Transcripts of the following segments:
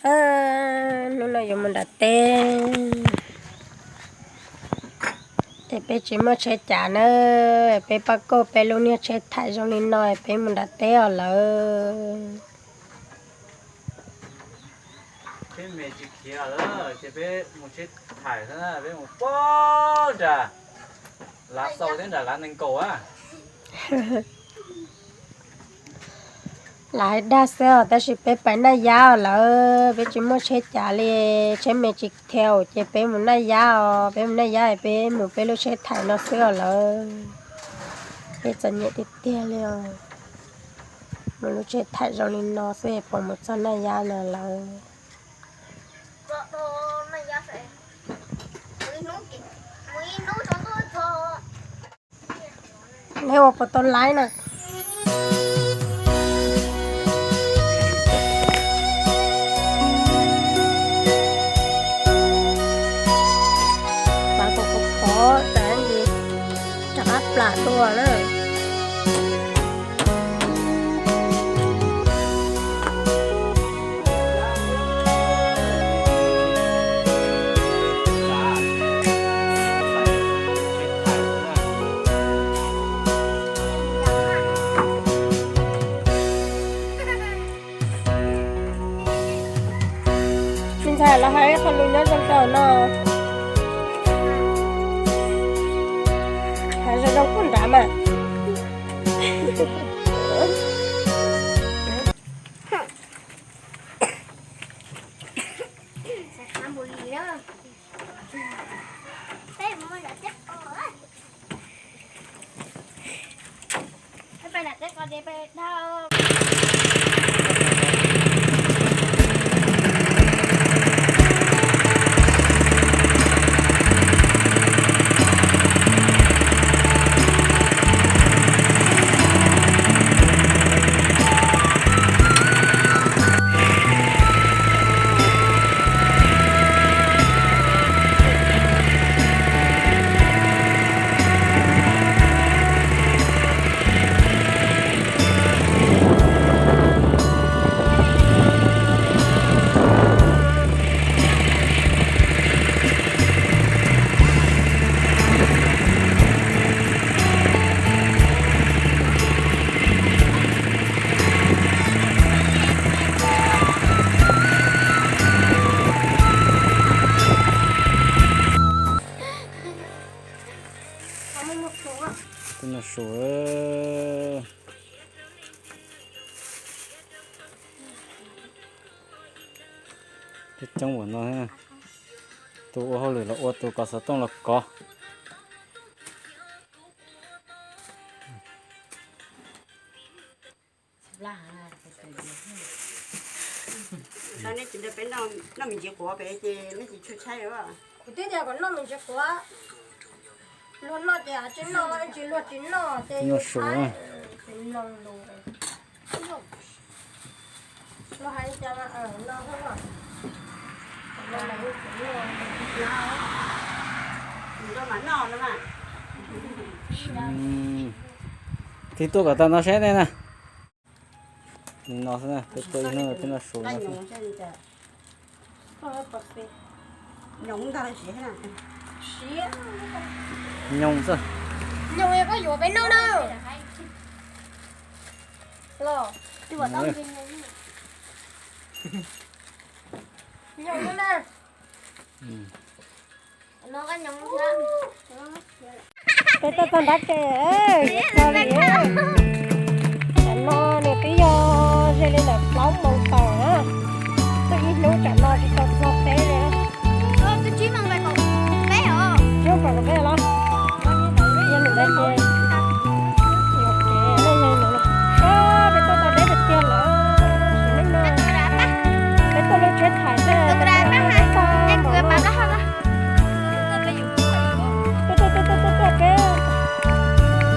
Hnub no yuav mus nram teb, es peb tsis muaj tsheb cav na, peb pab kauj peb lub niag tsheb thaim zoo li no es peb mus nram teb os lawm. Peb me tsis khiav lawm ces peb mus tsheb thaim xwb na, peb mus puag nram Lav Xaus thiab nram Lav Nees Nkaum a. Lam hais dag xwb os, tab sis peb pais Naj Yab os lawm, peb tsis muaj tsheb cav li, tsheb me tsis thiaus ces peb mus Naj Yab os, peb mus Naj Yab es peb mus peb lub tsheb thaim no xwb os lawm. Peb txom nyem tiag tiag li os, mus lub tsheb thaim zoo li no xwb es puas mus txog Naj Yab no lawm. Neb ua puas tau laib na? Pab kuv khov khov tas ces rov qab plam dua na. Me ntxhais, los hais ib qho lus nyob zoo rau no. Hais zoo zoo kuj nrad mas. Tej no su, coob coob ua no, tus ua hauj lwm los ua, tus kov xov tooj los kov. Neb tsis nrog peb noj me ntsis quav pem ces neb tsis tshua tshaib. Kuv twb tias kom noj me ntsis quav, luag noj ces tsis noj, tsis luag tsis noj ces tsis noj lus. Luag hais li cas mas no xwb. Tig tuaj kom tau no saib nej na. Li no xwb, peb tuaj ib hnub peb noj su no xwb. Nyoos xwb. Nyoos koj yuav peb noj na. Los. Nyoos na. Peb tuaj txog nrab ke, yuav txog li. Tam no nws twb yog ze li ntawm plaub moos tawm na. Tuaj ib hnub tsam no tsis tau txog peb li. Tsib moos pam kaum peb los. Yog li ntawd ces, peb tuaj tau deb tiag tiag lawm. Sim neej no peb tuaj lub tsheb thaim xwb, peb tuaj, tuaj, tuaj, tuaj, peb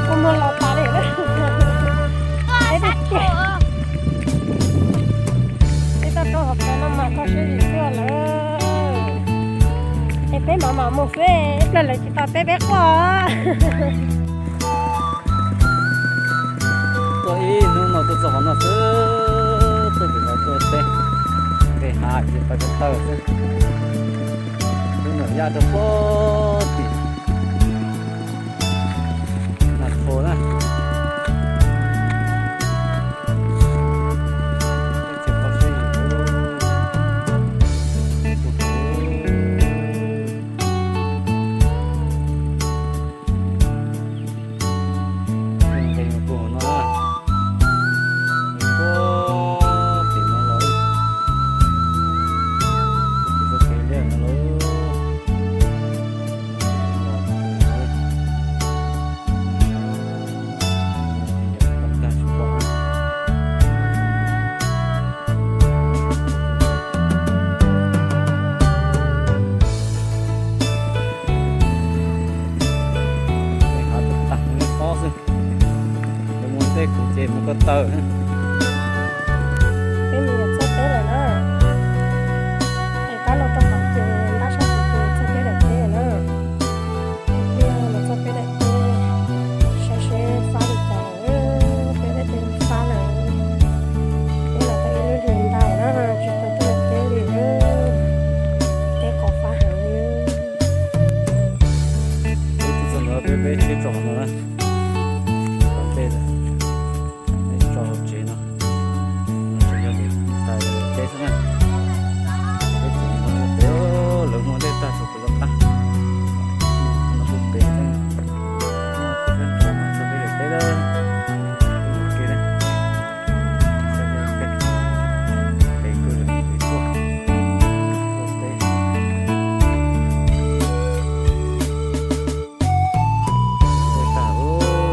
ua muag los tas li na. Peb tiag tiag. Peb tuaj rau hauv paus no mas kho siab zim xwb lawm. Es peb mam mam mus xwb, ib pliag lawv tsis tau teb peb quaj. Tuaj ib hnub no tuaj txog qhov no xwb, tuaj pem no tuaj teb, nqis hav ces Tawm ko taw xwb, twb nyuam yaj rau pob tim Nas Phos na. Teb chaws pog siab yus. Nqis mus puag hauv no na, puag tim no los, puag tim txoj kev liaj no lauj. Hav tag tag li pob xwb, lawv mus ntej kuv ces mus ko taw. Peb mus yuav txog teb lawm na. Es tab los rau qhov ces ntab sab kuv ces txog peb daim teb lawm na. Cia los txog peb daim teb, saib seb fab li cas lawm, peb daim teb fab lawm. Peb los tau ib lub hlis ntau na, tsis tau tuaj daim teb li na. Teb qos fab heev li. Peb tuaj txog no peb, peb tsheb tso no na, ntej peb tso hauv tsev no, no tseem yog lawv teb xwb na. Peb tseem mus ua teb, lawv ua ntej tag tsuas pem lawv qab, no kuj pem xwb. Peb sab nraud mas txog peb daim teb lawm. Pem kawg, pem tuaj, tuaj teb.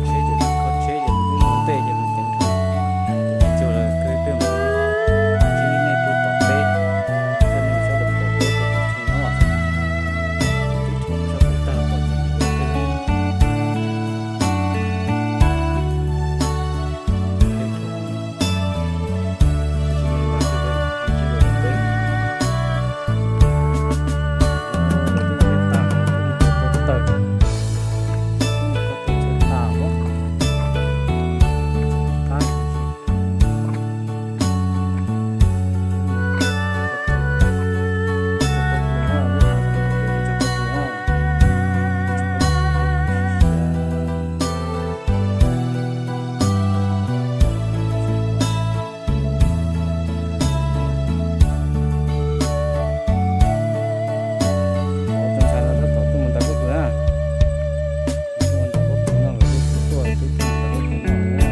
Tsheb ces kho tsheb ces lawv twb ua ntej ces lawv ceev dhau, ces lawv kawg twb mus ntsib nej puag tom teb, coj nej sawv daws pom teb puag tom tsheb no xwb. Twb rho sab puag tag pom ces lawv teb lawm. Tus ntxhais no tab tom tuaj mus ntais pob kws na. Tuaj mus ntais pob kws no, lawv twb tuaj, twb tuaj mus ntais pob kws no na.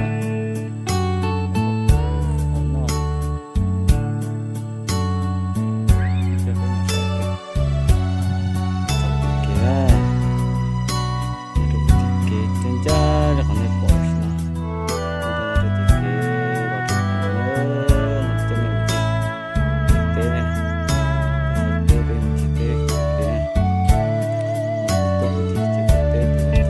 Qhov no, tsom kev, tsom kev, kev ncaj ncaj li qhov nej pom no. Rau tim kev los rau qhov no, coj nej mus tim teb, teb peb mus tim teb, teb, tuaj mus tim ces teb, teb, teb.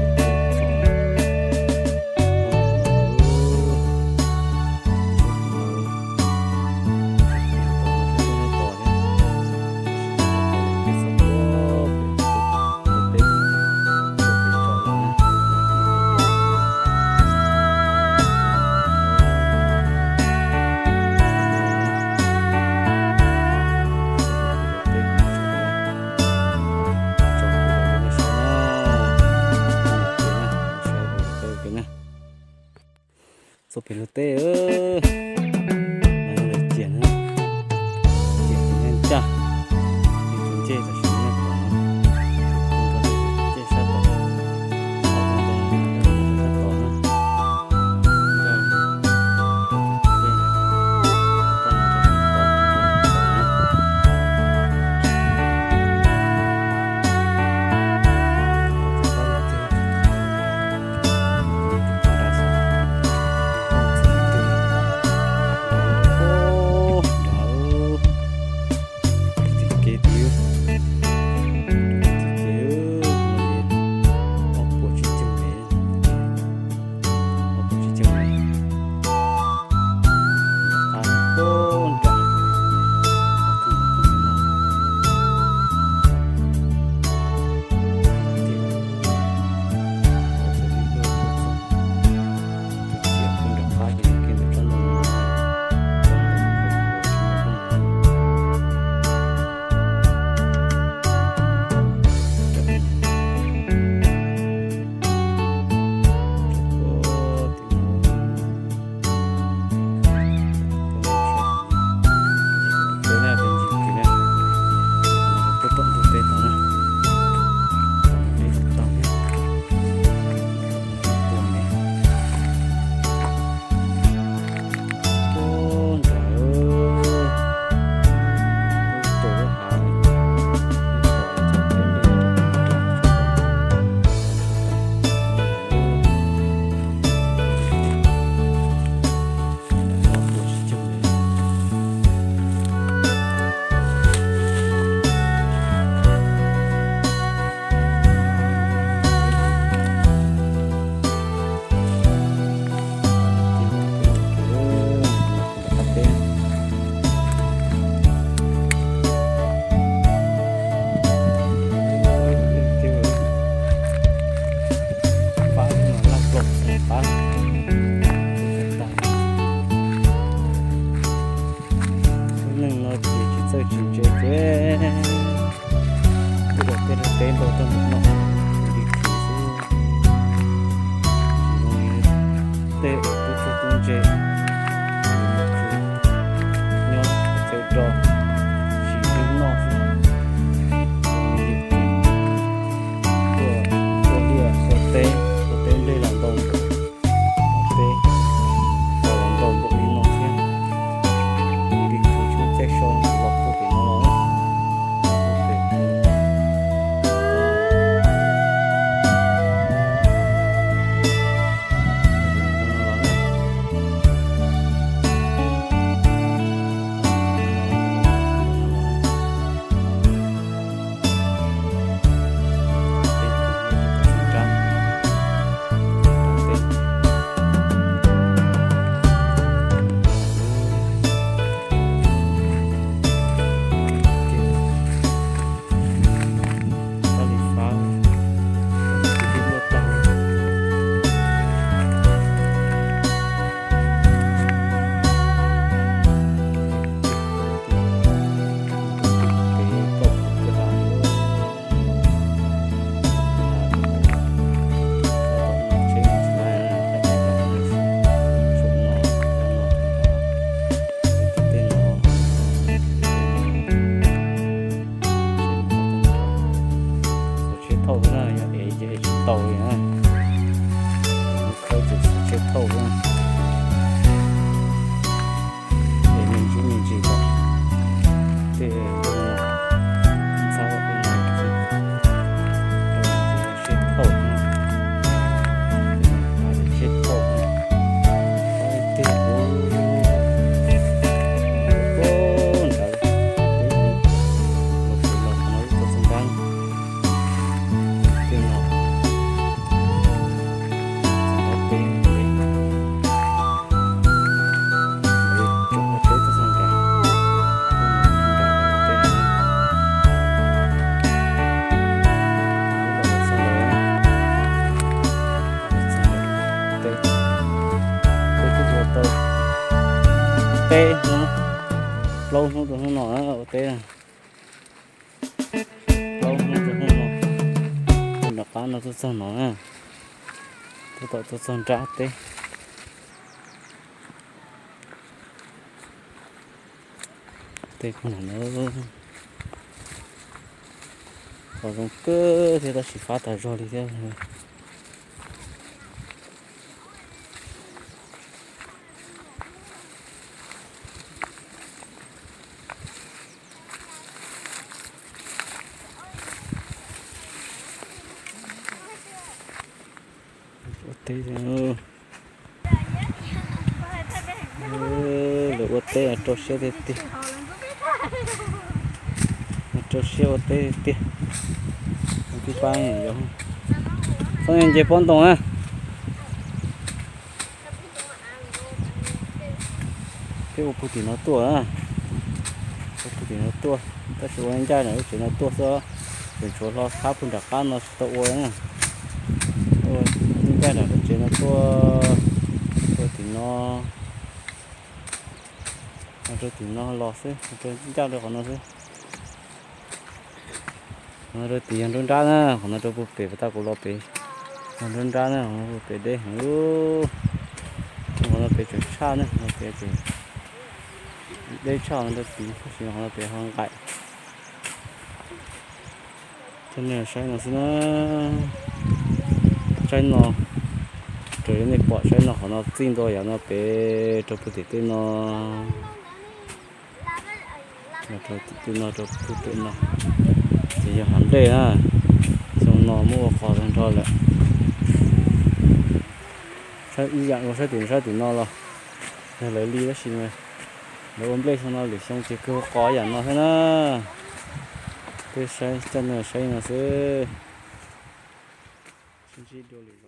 Txoj pem lub teb, no yog lawv ciam na, ciam tus ncej ncaj, tus ncej tam sim nej pom no, tus ncej sab tod, ob tug ntoo sab tod na, ncaj, tus ncej, tus ncej sab tod na. Ces nyob tsev do sim hnub noj xwb, tuaj liaj xuas teb, xuas teb nplej los ntau, teb los ntau npaum li no thiab. Li khwv tsheb caij so los puag pem no los. Tsheb thauj na, yog ev ces ev tsis tau li na. Khawb ces tsheb thauj na. Es me ntsis me ntsis kom tej ntxhab ua seb thauj, seb thauj tiag, nrad los txog nrad tiag no. Teb hnub, plaub hnub rau hnub no ua teb. Plaub hnub rau hnub no, nram qab no tuaj txog no na, tuaj tom tuaj txog nrab teb. Tej qhov no qhov zoo kawg thiab tab sis fab tas zog li thiab. Ua teb, lawv ua teb rau siab tiag tiag. Rau siab ua teb tiag. Tib pab, txhob nce pob ntoo na. Peb ua puag tim no tuaj, ua puag tim no tuaj, tab sis ua ncaj nram lub tsev no tuaj xwb, tseem tshuav hlo thab puag nram qab no tsis tau ua na. Ua ncaj nram lub tsev no tuaj, tuaj tim no, rau tim no los xwb, rau ncaj rau qhov no xwb. Qhov no rau tim yog nruab nrab na, qhov no rau puag pem puas tas kuv los pem, yog nruab nrab na, qhov no puag pem deb heev. Qhov no pem tseem tshaj na, qhov no pem tseem deb tshaj qhov no rau tid, tab sis qhov no pem ho nqaim. Coj nej saib no xwb na, saib no, raws li nej pom saib no qhov no txij ntua yav no pem rau puag tim tej no. Rau tim tej no rau puag tim no, ces yog hav nplej na, xyoo no muab ua qos tag nrho lawm. Ib yam ua saib tim, saib tim no los yog lawv li tab sis mas lawv ua nplej xyoo no lwm xyoo ces kawg ua qos yam no thiab na. Peb saib coj nej saib no xwb, sib ntsib dua lwm